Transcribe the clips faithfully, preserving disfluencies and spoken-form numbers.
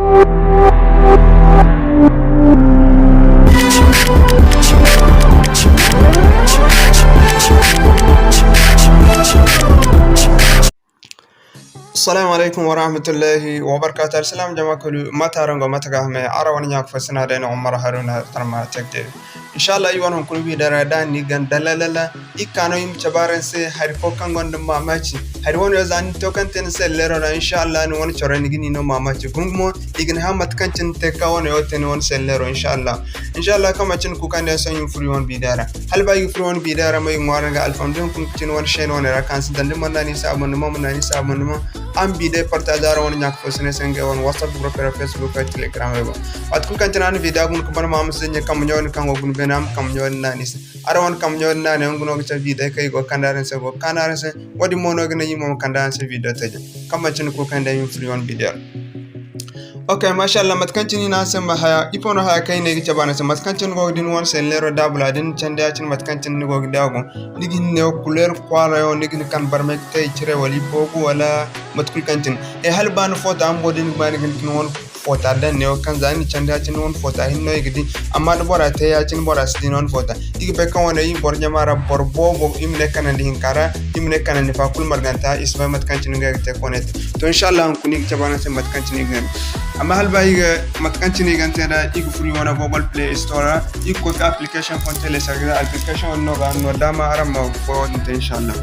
Assalamu alaikum wa rahmatullahi wa barakatuh. Alsilaam jama kulu, mate araŋ go, mate ga hame? Araŋ wane ɲa fo sina day no Umar Haruna Tarma Tech T V. Inshallah, i wane hunkuna video ra da ni gan dalalala, i ka no i ma cabe araŋ se hari fo kaŋ gonda mamaci. Hari wane yo za ni to kaŋ te ni se leero ra, inshallah, ni wane coro ni ga ni no mamaci. Gumo, i ga ni hã mate kaŋ cine te ka wane yo te ni wane se leero, inshallah. Inshallah, kaŋ manci ni kuukandiyaŋ sohõ i ma furo i wane video ra. Hala ba i ga furo i wane video ra, ma i ga ŋwaaray nga alfam din kun ga ci ni wane chaîne wane ra kaŋ sintin din mana ni se abonnement, mana ni se abonnement. Araŋ ma video partage araŋ wane ɲa fo sina se ngey wane WhatsApp group ra, Facebook ra, Telegram ra. Waati kulu kaŋ cine a na video guna ga ban, ma ma si ɲa kambe ɲo din kaŋ go guna beene, a ma kambe ɲo din naani se. Araŋ wane kambe ɲo din naani yaŋ guna ga cabe video kaŋ i go ga kande araŋ se, go ga kaanu araŋ se. Wo-din mo no ga naŋ i mo ma kande araŋ se video taji. Kaŋ manci ni kuukandiyaŋ i ma furo i wane video ra. Ok, mashallah, mate kaŋ cine i ne araŋ se ma haya, ifo no haya kaŋ i ne i ga cabe araŋ se? Mate kaŋ cine ni go ga di ni wane se leero daabula din candi ya-cine, mate kaŋ cine ni go ga di a go. Ni ga hin ne couleur kwaara yaŋ, ni ga hin kaŋ barmay ga te i cire wala i boogu wala mate kulu kaŋ cine. E, hala ba ni foota bumbo da ni ga ba ni ga hin ka ni wane foota daŋ neewo kaŋ za ni na candi ya-cine ni wane foota hinne no i ga di. Amma da bora te ya-cine bora si di ni wane foota. I ga bay kaŋ wane i boro jama ra boro boobo, i ma ne kanandi hinka ra, i ma ne kanandi fa kulu marganta, i si bay mate kaŋ cine ngey ga te connecté. To, inshallah, hunkuna i ga cabe araŋ se mate kaŋ cine i ga ne. Amma hala ba i ga mate kaŋ cine i ga te da, i ga furo i wane Google Play Store ra, i ga koy ka application fo télécharger, application wane no ga no daama araŋ ma koy wo-din te, inshallah.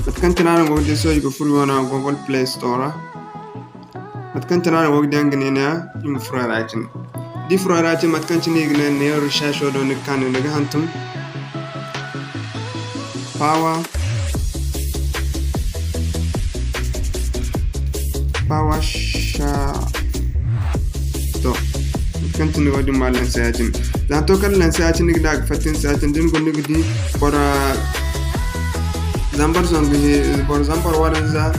Mate kaŋ cine araŋ go ga di sohõ, i ga furo i wane Google Play Store ra. Mate kaŋ cine araŋ go ga di araŋ ga ne neeya, i ma furo a ra ya-cine. Da i furo a ra ya-cine, mate kaŋ cine i ga ne neeya, recherche wo do ni ga ka ne ni ga hantum. Power, Power Shark. To, mate kaŋ cine wo-din ma lancer ya-cine. Za to kaŋ lancer ya-cine, ni ga di a ga fatta ni se ya-cine, da ni guna ni ga di boro zambar zangu, boro zambar waranza.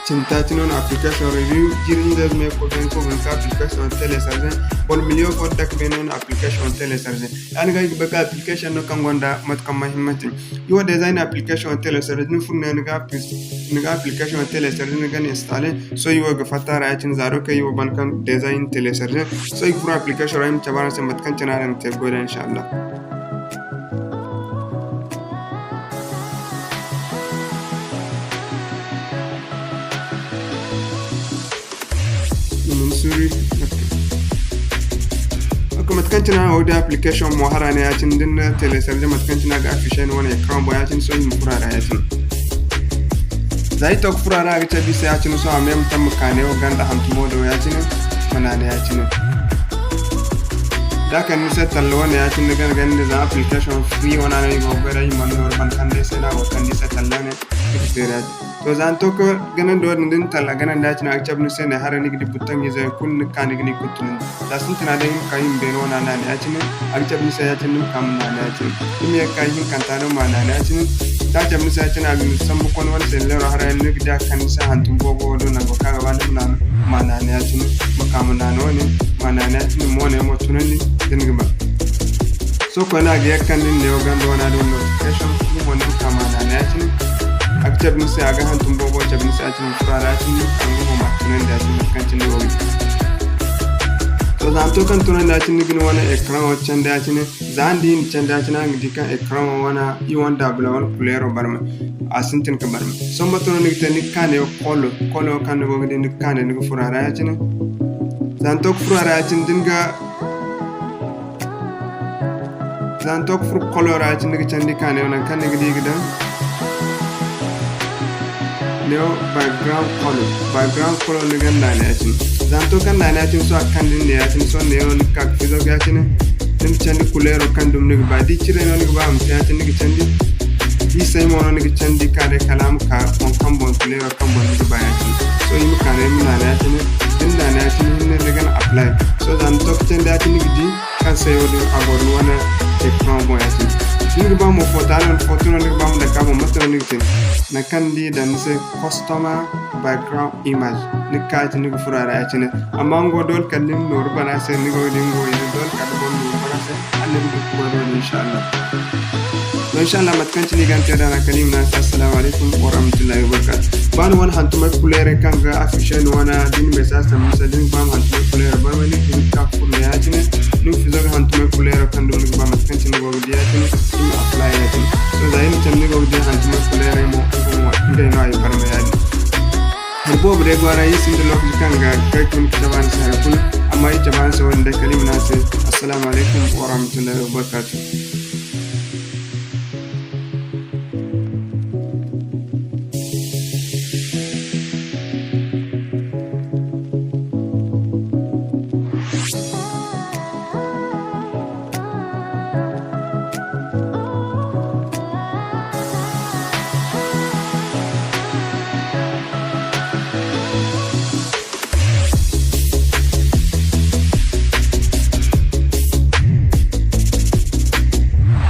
Cindi taaci no na application review, jiiri hinza me ko ben ko ben ka application télécharger, boro miliyon fo dake beene no na application télécharger. Ya-din ga i ga bay kaŋ application no kaŋ gonda mate kaŋ muhimmanci. I wo design application télécharger, da ni furo ne ni ga appli-, ni ga application télécharger, ni ga ni installer. Sohõ i wo ga fatta a ra ya-cine, za do kaŋ i wo ban kaŋ design télécharger. Sohõ i ga furo application ra, i ma cabe araŋ se mate kaŋ cine araŋ ga te ga goy da, inshallah. Mun suri. Ok, mate kaŋ cine a go da application mo hara ne ya-cine, da ni na télécharger mate kaŋ cine a ga afficher ni wane écran boŋ ya-cine, sohõ i ma furo a ra ya-cine. Za i to ga furo a ra, a ga cabe i se ya-cine, sohõ a ma ye ma tamma ka ne wo ganda hantumo do ya-cine, ma naana ya-cine. Da a kande ni se talla wane ya-cine, ni gana ganda za application free wane no i go ga goy da, i mana nooru bana kande se no a go ga kande i se talla ne, ni ga feeri ya-cine. To, za ni to ga ganandi wo-din, da ni talla ganandi ya-cine, a ga cabe ni se ne haray, ni ga di button ize yaŋ kulu, ni ga ka ni ga ni kulu tunandi. Za sintina day, i ma ka i ma beene wane naana ya-cine, a ga cabe ni se ya-cine, ni ma ka ma naana ya-cine. Ni ma ye ga ka ihinkanta no ma naana ya-cine. Da a cabe ni se ya-cine, a ga ni sambu kone wane se leero haray, ni ga di a ga kande ni se hantum boobo wo do, nango kaŋ a ga ba ni ma naana, ma naana ya-cine, ma ka ma naana wane, ma naana ya-cine, ma wane mo tunandi, da ni ga ba. Sohõ koyne a ga ye ga kande ni neewo ganda wana din notification, ni mo ni ma ka ma naana ya-cine. A ga cabe ni se, a ga hantum boobo cabe ni se ya-cine, ma furo a ra ya-cine, a ga mo ma tunandi ya-cine, mate kaŋ cine ni go ga di. To, za ni to kaŋ tunandi ya-cine, ni ga ni wane écran wo candi ya-cine. Za ni di ni candi ya-cine, araŋ ga di kaŋ écran wo wane, i wane daabula wane kuleero barmay. A sintin ga barmay. Sohõ mate no ni ga te, ni ga ka ne kolo, kolo kaŋ ni go ga di, ni ga ka ne ni ga furo a ra ya-cine. Za ni to ga furo a ra ya-cine, da ni ga Za ni to ga furo kolo ra ya-cine, ni ga candi ka ne nangu kaŋ ni ga di ga daŋ. Ne wo background color. Background color ni ga naana ya-cine. Za ni to kaŋ naana ya-cine, sohõ a ga kande ni ne ya-cine, sohõ ne wo ni ga ka ga fizo ga ya-cine. Ni ma candi kuleero kaŋ dumi ni ga ba. Da icire no ni ga ba a ma te ya-cine, ni ga candi. Da isay mo no ni ga candi ka day kala a ma ka waŋ kaŋ boŋ kuleero kaŋ boŋ ni ga ba ya-cine. Sohõ i ma ka no i ma naana ya-cine. Da ni naana ya-cine hinne ni ga na apply. Sohõ za ni to ga candi ya-cine ni ga di kaŋ se wo-din a goro ni wane écran boŋ ya-cine. Da ni ga ba mo foto no, foto no ni ga ba ma dake a boŋ, mate no ni ga te? Nangu kaŋ ni di i daŋ ni se customer background image. Ni ga ka ya-cine ni ga furo a ra ya-cine. Amma nga wo doole kala ni ma nooru bana se, ni go ga di nga wo ize doole kala boro nooru bana se. Hala ni ma du ga koy no-din, inshallah. To, inshallah, mate kaŋ cine i ga ni te da ra kala i ma ne araŋ se assalamu alaikum wa rahmatullahi wa barakatuh. Ba ni wane hantumay kuleerey kaŋ ga affiché ni wane, da ni message sambu ni se, da ni ga ba ma hantumay kuleero barmay, ni ga hin ka furo ne ya-cine, ni ga fizo ga hantumay kuleero kaŋ dumi ni ga ba, mate kaŋ cine ni go ga di ya-cine, ni ma apply ya-cine. Sohõ za iri na candi ni go ga di hantumay kuleerey mo, nga mo, ngey no ay barmay ya-din. Hari boobo day go a ra, iri sinda lokaci kaŋ ga kay ka hin ka cabe araŋ se hari kulu, amma iri cabe araŋ se wo-din day kala iri ma ne araŋ se, Assalamu alaykum warahmatullahi wabarakatuh.